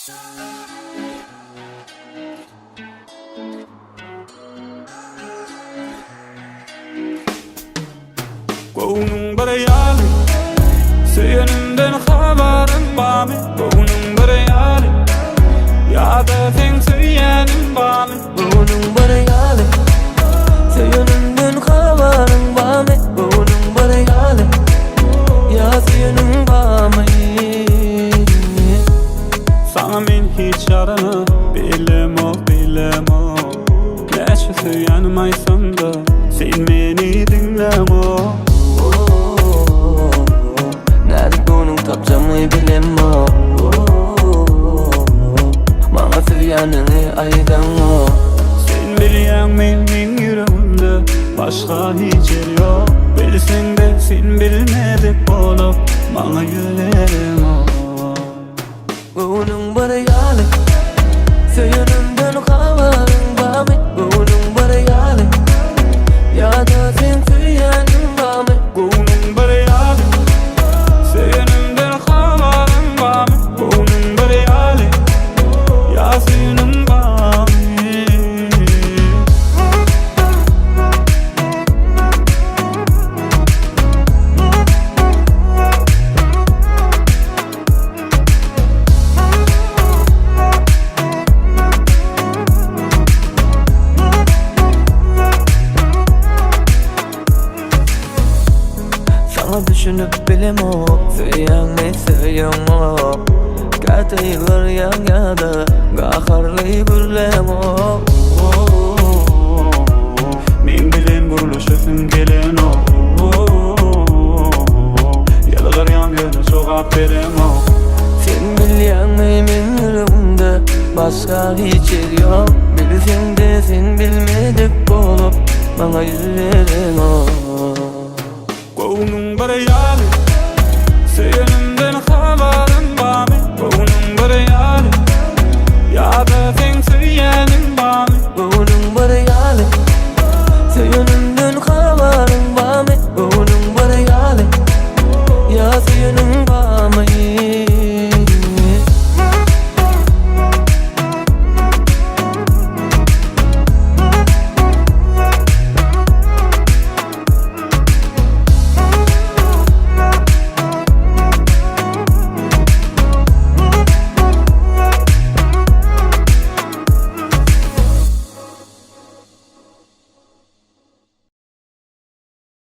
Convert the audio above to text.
Göwnüň bir ýaly Söýenimden habaryň barmy Göwnüň bir ýaly Ýa-da seň söýýäniň barmy Göwnüň bir ýaly Söýenimden habaryň barmy Göwnüň bir ýaly Ýa söýeniň barmy Saňa men hiç ýarana Bilemok, bilemok Näçe söýýänim aýtsamda Sen meni diňläňok Nädip göwnüň tapjamy bilemok Maňa söýýäniňi aýdaňok Sen bilýäňmi meň ýüregimde Başga hiç ýer ýok Bilseňde sen bilmedik bolup Maňa ýüz bereňok Göwnüň bir ýaly Söýenimden habaryň barmy Göwnüň bir ýaly Ýa-da seň söýýäniň barmy Göwnüň bir ýaly Söýenimden habaryň barmy Göwnüň bir ýaly Ýa söýeniň barmy Saňa düşünip bilemok Söýýäňmi söýeňok Käte ýylgyrýaň ýa-da Gaharly gürläňok Men bilen gürleşesiň gelenok Ýylgyrýaň ýöne jogap bereňok Sen bilýäňmi meň ýüregimde Başga hiç ýer ýok Bilseňde sen bilmedik bolup Maňa ýüz bereňok Göwnüň bir ýaly.